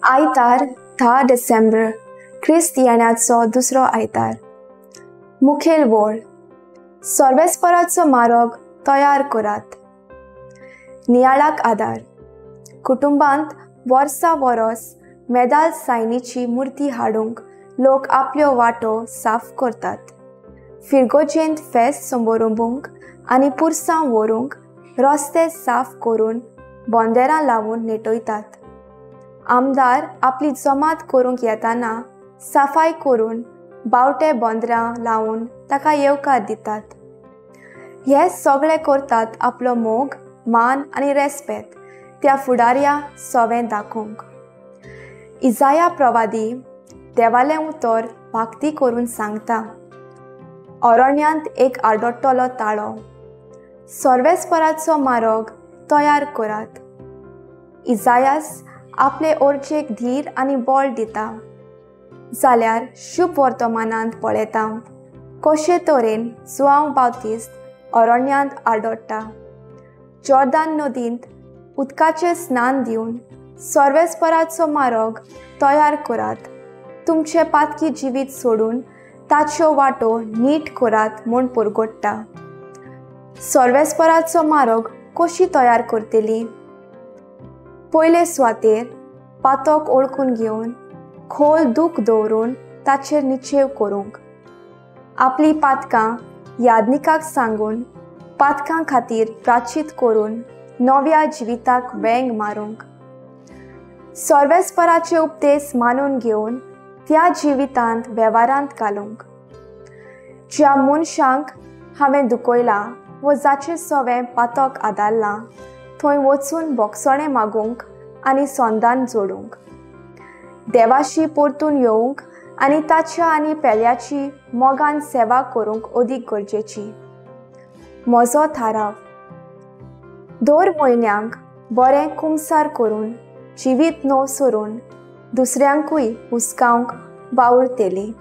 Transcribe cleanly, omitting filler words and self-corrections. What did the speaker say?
आयतार 10 डिसेंबर क्रिस्त येण्याचो दुसरो आयतार। मुखेल वळ सर्वेस्पराचो मार्ग तयार करात। नियाळाक आदार। कुटुंबांत वर्सा वरस मेदाल सायनीची मूर्ती हाडूंक लोक आपल्यो वाटो साफ करतात। फिरगोजेंत फेस्त संबरोबूंक आनी पुरसां व्हरूंक रस्ते साफ करून बोंदेरां लावन नेटयतात। आमदार आपली जमात करूंक येताना सफाय करून बावटे बोंदरां लावन ताका येवकार दितात। हे सगळे करतात आपलो मोग, मान आनी रेस्पेत त्या फुडाऱ्या सोवें दाखोवंक। इजाया प्रवादी देवालें उतर भक्ती करून सांगता, अरण्यांत एक आडोटलो ताळो, सर्वेस्पराचो मार्ग तयार करात। इजायास आपले ओर्चेक धीर आनी बळ दिता जाल्यार शुभ वर्तमानांत पळयता कशे तरेन जुआंव बाप्तिस्त अरण्यांत आडोडटा। जॉर्दान नदींत उदकाचें स्नान दिवन सर्वेस्पराचो मार्ग तयार करात, तुमचें पातकी जिवीत सोडून ताच्यो वाटो नीट करात म्हूण पुरगोडटा। सर्वेस्पराचो मार्ग कशी तयार करतली? पयले सुवातेर पातक ओळखून घेवन खोल दूख दवरून ताचेर निश्चेव करूंक, आपली पातकां यादनिकाक सांगून पातकां खातीर प्राचीत करून नव्या जिविताक वेंग मारूंक, सर्वेस्पराचे उपदेश मानून घेवन त्या जिवितांत वेव्हारांत घालूंक। ज्या मनशांक हांवें दुखयलां वो जाचें सवें पातक आदारलां थंय वचून बोगसणें मागूंक आनी संदान जोडूंक, देवाशी परतून येवंक आनी ताच्या आनी पेल्याची मोगान सेवा करूंक अदीक गरजेची। म्हजो थाराव दर म्हयन्यांक बरें कुमसार करून जिवीत नव सरून दुसऱ्यांकूय हुस्कावंक वावुरतली।